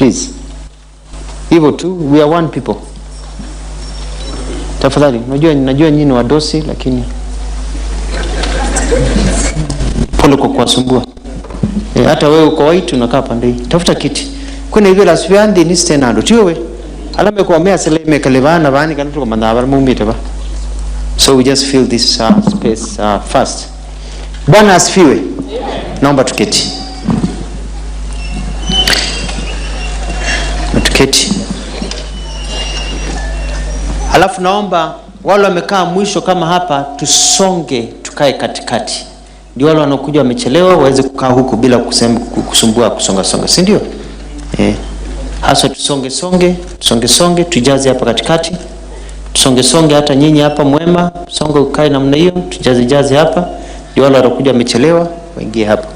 Please. Hivyo tu, we are one people. Tafadhali, najua nyinyi ni wadosi lakini pole kwa kuwasumbua. Hata wewe uko white unakaa pande hii. Tafuta kiti. Kuna hivyo la suyandi ni stenando. Tiwe. Alame kwa mea seleme kalevana bani kana tuko mandaba mumite ba. So we just fill this space first. Bwana asifiwe. Naomba tuketi. Tuketi. Alafu naomba wale wamekaa mwisho kama hapa tusonge tukae katikati. Ndio wale wanaokuja wamechelewa waweze kukaa huku bila kusumbua kusonga songa, si ndio? Hasa tusonge songe, tusonge songe, tujaze hapa katikati. Tusonge songe hata nyinyi hapa mwema, songe ukae namna hiyo, tujaze jaze hapa. Ndio wale wanaokuja wamechelewa waingie hapa.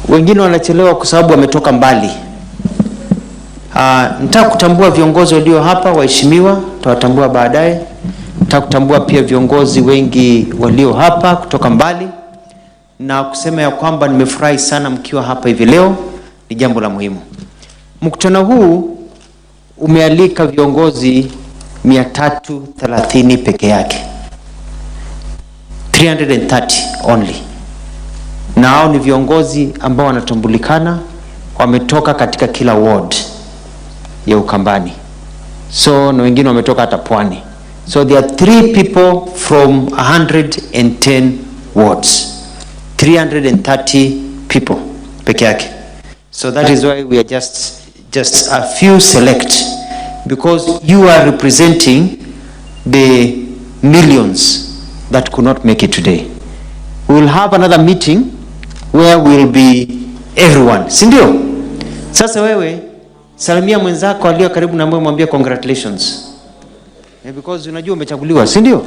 Wengine wanachelewa kwa sababu wametoka mbali. Nataka kutambua viongozi walio hapa, waheshimiwa, tutawatambua baadaye. Nataka kutambua pia viongozi wengi walio hapa kutoka mbali na kusema ya kwamba nimefurahi sana mkiwa hapa hivi leo, ni jambo la muhimu. Mkutano huu umealika viongozi 330 peke yake. 330 only. Na hao ni viongozi ambao wanatambulikana, wametoka katika kila ward ya Ukambani. So na wengine wametoka hata pwani. So there are 3 people from 110 wards. 330 people peke yake. So that is why we are just a few select, because you are representing the millions that could not make it today. We will have another meeting where will be everyone. Si ndio? Sasa wewe salimia mwenzako aliye karibu na wewe, mwambie congratulations. Because unajua umechaguliwa, si ndio?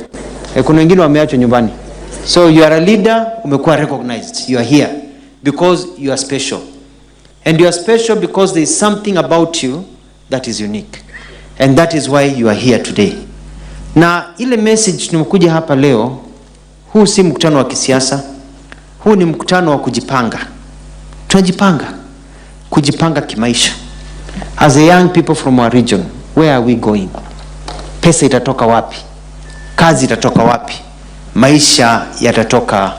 Kuna wengine wameachwa nyumbani. So you are a leader, umekuwa recognized. You are here because you are special. And you are special because there is something about you that is unique. And that is why you are here today. Na ile message tumekuja hapa leo, huu si mkutano wa kisiasa. Huu ni mkutano wa kujipanga. Tunajipanga. Kujipanga kimaisha. As a young people from our region, where are we going? Pesa itatoka wapi? Kazi itatoka wapi? Maisha yatatoka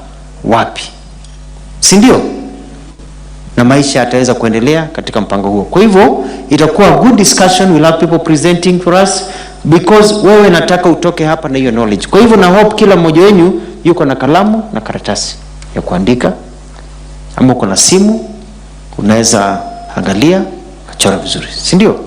wapi? Si ndio? Na maisha yataweza kuendelea katika mpango huo. Kwa hivyo itakuwa good discussion, we'll have people presenting for us, because wewe nataka utoke hapa na hiyo knowledge. Kwa hivyo na hope kila mmoja wenu yuko na kalamu na karatasi ya kuandika, ama uko na simu unaweza angalia ukachora vizuri, si ndio?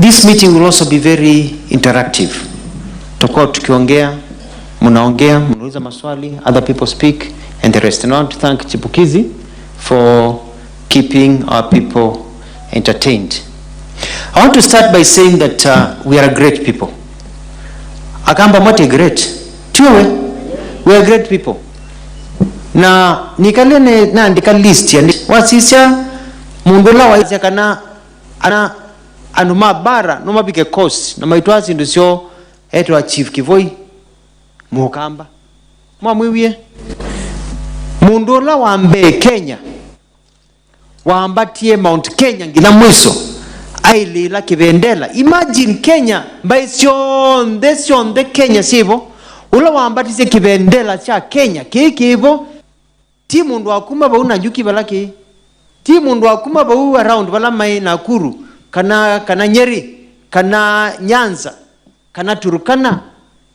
This meeting will also be very interactive. Tutakuwa tukiongea, mnaongea, mnauliza maswali, other people speak and the rest. And I want to thank Chipukizi for keeping our people entertained. I want to start by saying that we are a great people. Akamba mwate great. Tuwe, we are great people. Na nikalene na andika list ya wasisha mundola wa kana ana anuma bara numa bike coast na maitwazi ndisio eto achieve Kivoi Mukamba mwamwiwie mundola wa mbe Kenya waambatie Mount Kenya ngina mwiso aili la kibendela. Imagine Kenya mbae sionde sionde Kenya sivo ula waambatie kibendela cha Kenya kiki hivo ti mundu akuma ba una nyuki balaki ti mundu akuma ba u around bala mai Nakuru kana Nyeri kana Nyanza kana Turkana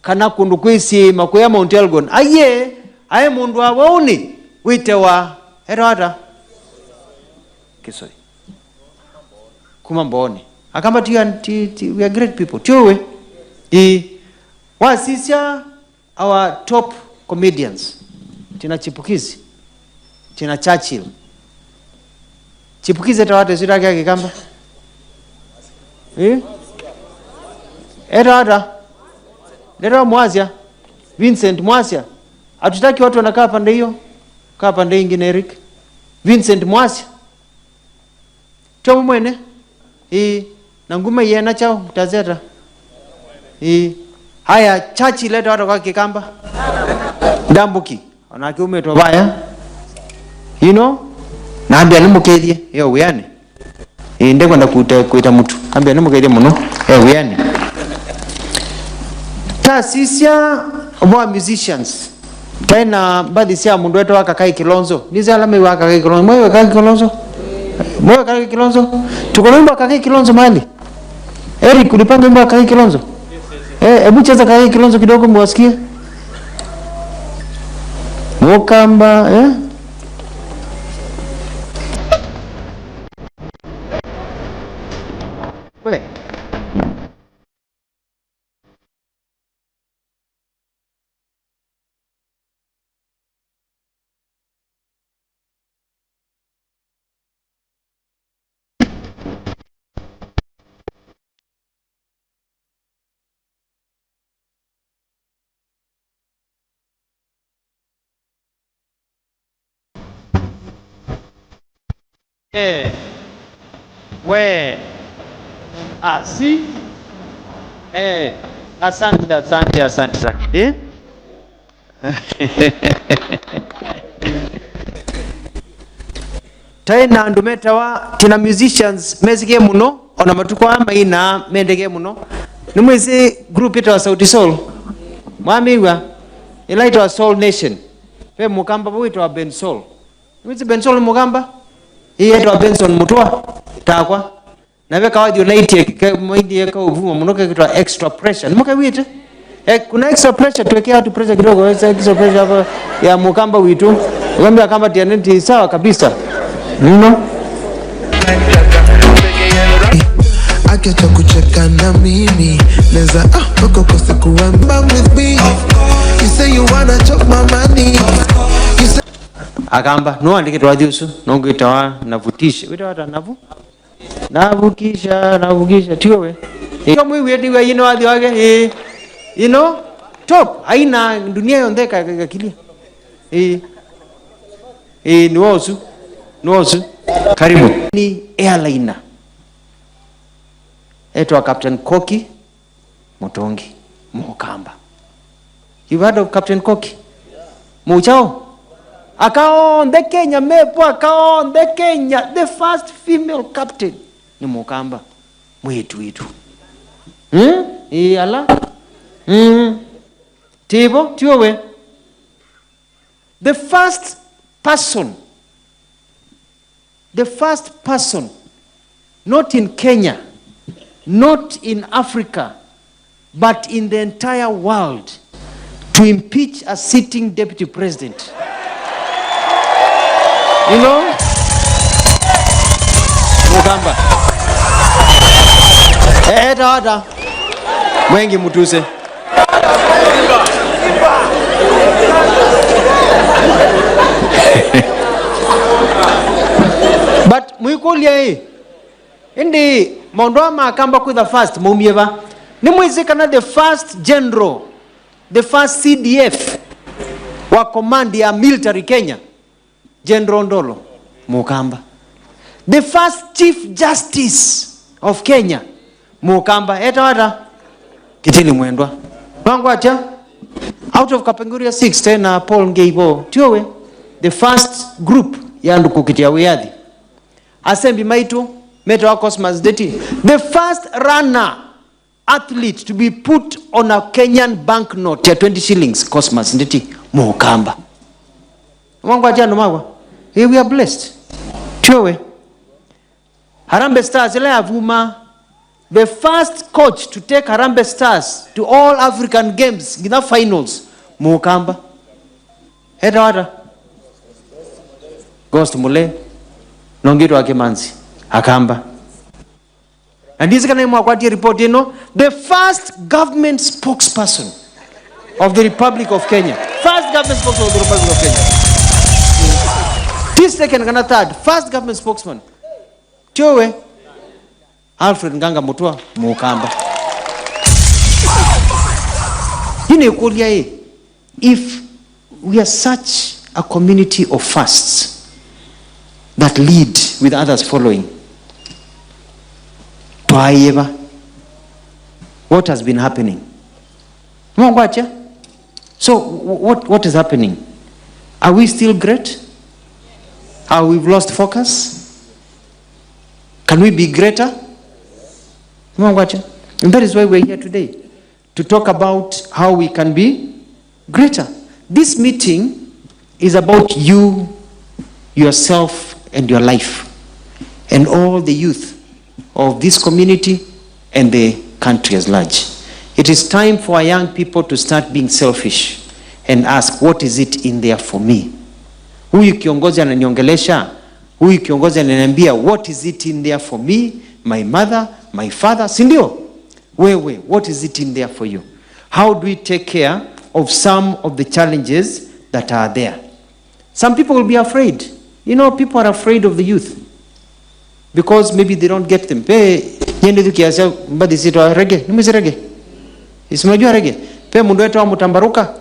kana kundu kwisi makuya Mount Elgon aye aye mundu wa wauni witewa erata Kisoi kuma mbone akamba ti we are great people tuwe I wasisia our top comedians tina Chipukizi tina Churchill. Chipukizi tawate sitaki akikamba Erada Lero Mwazia Vincent Mwazia. Hatutaki watu wanakaa pande hiyo, kaa pande nyingine Eric. Vincent Mwazia Chomo mwene na nguma yena chao mtazeta. Haya Churchill leta watu kwa kikamba. Ndambuki onake umetwa vaya, you know, naambia nimukethie yo wiane ndekwenda kuita mutu ambia nimukethie muno wiane taasisya wa musicians tena mbathi sya mundu wetu wa Kakai Kilonzo nizalame wa Kakai Kilonzo mwewe Kakai Kilonzo mwewe Kakai Kilonzo tuko wimbo wa Kakai Kilonzo mahali. Eric, ulipanga wimbo wa Kakai Kilonzo? Hebu cheza Kakai Kilonzo kidogo mwasikie. Mukamba eh? We. E, we, asi, e, asante, asante, asante sana. Eh? Tena andu metawa tina musicians mesike muno ona matuko amaina mendeke muno nimwisi group itawa Sauti Sol mwamiwa ila itawa Soul Nation pe mukamba witawa Ben Sol nimwisi Ben Sol mukamba iye itawa Benson Mutua takwa nawe kawathi unaitie ke ka uvuma muno ke kitwa extra pressure nimukawite kuna extra pressure tuwekea watu pressure kidogo extra pressure hapo ya mukamba witu ukambi akamba tianenti sawa kabisa. You Acha kucheka na mimi neza uko kose kuamba with me. You say you wanna chop my money. You say akamba no andike twathi usu nongitawa navutisha witawa navu navukisha navukisha tiwe we iyo mwiwie tiwe yino wathi wake you know top haina dunia yonthe kakilia ni wosu Nuosu, karibu. Ni airliner. Etwa Captain Koki Mutongi Mukamba. You heard of Captain Koki? Muchao? Akaon the Kenya mepo akaon the Kenya the first female captain ni Mukamba. Mwitu witu. Ala. Tibo tiwe. The first person. The first person, not in Kenya, not in Africa, but in the entire world, to impeach a sitting deputy president. You know? Mukamba. Eta. Mwengi mutuse. But mwikulia hii indi maundu makamba kwitha first maumieva ni mwizikana the first general, the first CDF wa command ya military Kenya, General Ndolo Mukamba. The first Chief Justice of Kenya Mukamba. Eta wata Kitili Mwendwa wangu acha out of Kapenguria 6 tena Paul Ngeibo tiowe the first group ya ndukukitia wiathi Asembi maitu Meto wa Cosmas Deti, the first runner athlete to be put on a Kenyan banknote ya 20 shillings, Cosmas Ndeti Mukamba. Mungu ajano mawa. Here we are blessed. Tiowe Harambee Stars ile avuma, the first coach to take Harambee Stars to all African Games in the finals, Mukamba. Heta wata Ghost Mule Nongito Akemanzi Akamba. And this kana mwakwati report you know, the first government spokesperson of the Republic of Kenya. First government spokesman of the Republic of Kenya. This second kana third, first government spokesman. Tiowe Alfred Nganga Mutua Mukamba. Yine kulia ye, if we are such a community of firsts that lead with others following, twaieva what has been happening? Mungu acha. So what is happening? Are we still great? Are we lost focus? Can we be greater? And that is why we're here today, to talk about how we can be greater. This meeting is about you, yourself, and your life, and all the youth of this community and the country as large. It is time for our young people to start being selfish and ask, what is it in there for me? Huyu kiongozi ananiongelesha, huyu kiongozi ananiambia, what is it in there for me, my mother, my father, si ndio? Wewe, what is it in there for you? How do we take care of some of the challenges that are there? Some people will be afraid. You know, people are afraid of the youth because maybe they don't get them. Pe nyende tukiacha mbadi sito reggae, nimwezi reggae. Isimajua reggae. Pe mundu wetu wa Mutambaruka.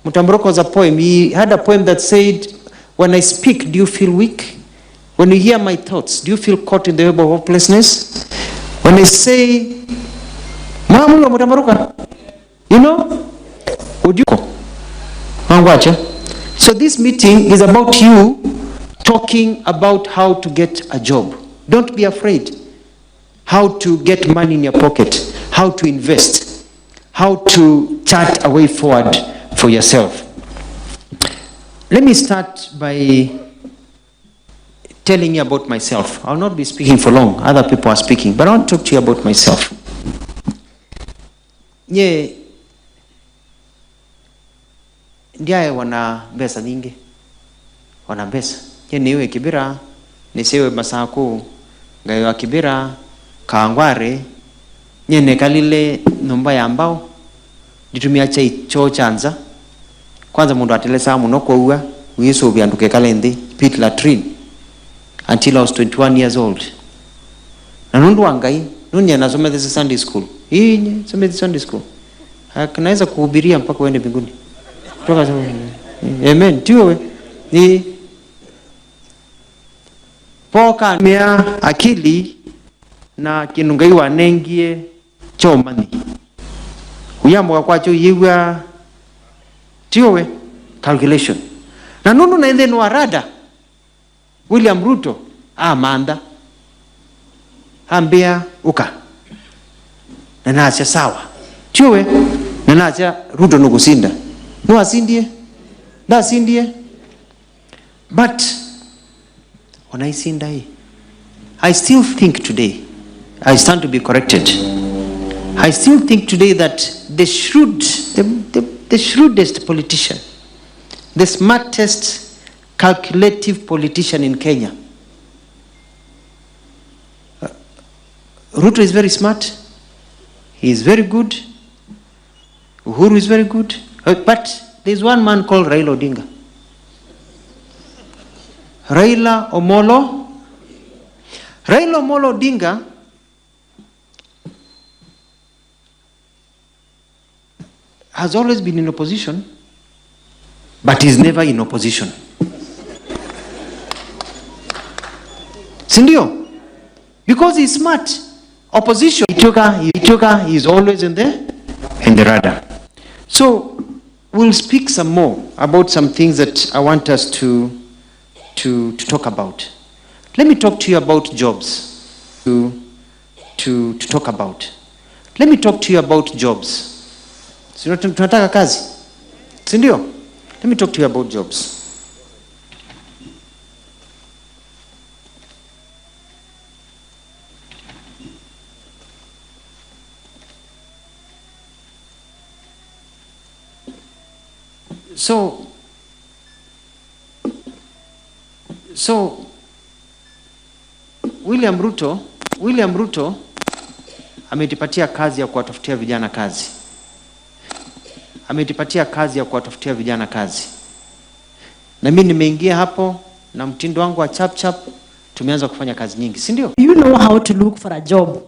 Mutambaruka was a poem. He had a poem that said, when I speak, do you feel weak? When you hear my thoughts, do you feel caught in the web of hopelessness? When I say, Mwamulo Mutambaruka, you know, would you? Mangwacha. So this meeting is about you talking about how to get a job. Don't be afraid. How to get money in your pocket, how to invest, how to chart a way forward for yourself. Let me start by telling you about myself. I'll not be speaking for long. Other people are speaking, but I want to talk to you about myself. Nye ndiaye wana mbesa nyingi, wana mbesa. Nye niwe Kibira, nisiwe Masaku, ngayo wa Kibira, Kawangware, nye nekalile nyumba ya mbao, nitumia chai choo chanza. Kwanza mundu atelesa muno kwa uwa, uyesu ubianduke kalendi, pit latrine, until I was 21 years old. Na nundu wangai, nuni anasoma this Sunday school. Hii nye, soma this Sunday school. Naweza kuhubiria mpaka uende mbinguni. Toka sema, amen, tiwe. Ni poka mea akili na kinungai wanengie chomani. Uyambo kwa cho yiwa tiwe calculation. Na nundu na ende nuarada William Ruto amanda ambia uka. Na nacha sawa. Tiwe na nacha Ruto nukusinda. No asindie. Da asindie. But when I sinda hii, I still think today, I stand to be corrected. I still think today that the shrewdest politician, the smartest calculative politician in Kenya, Ruto is very smart. He is very good. Uhuru is very good. But there's one man called Raila Odinga. Raila Omolo. Raila Omolo Odinga has always been in opposition, but he's never in opposition. Sindio? Because he's smart. Opposition, Itoka, he's always in the radar. So we'll speak some more about some things that I want us to talk about. Let me talk to you about jobs. To talk about. Let me talk to you about jobs. Tunataka kazi. Sindio? Let me talk to you about jobs. So William Ruto ametupatia kazi ya kuwatafutia vijana kazi. Ametupatia kazi ya kuwatafutia vijana kazi. Na mimi nimeingia hapo na mtindo wangu wa chap chap, tumeanza kufanya kazi nyingi, si ndio? You know how to look for a job.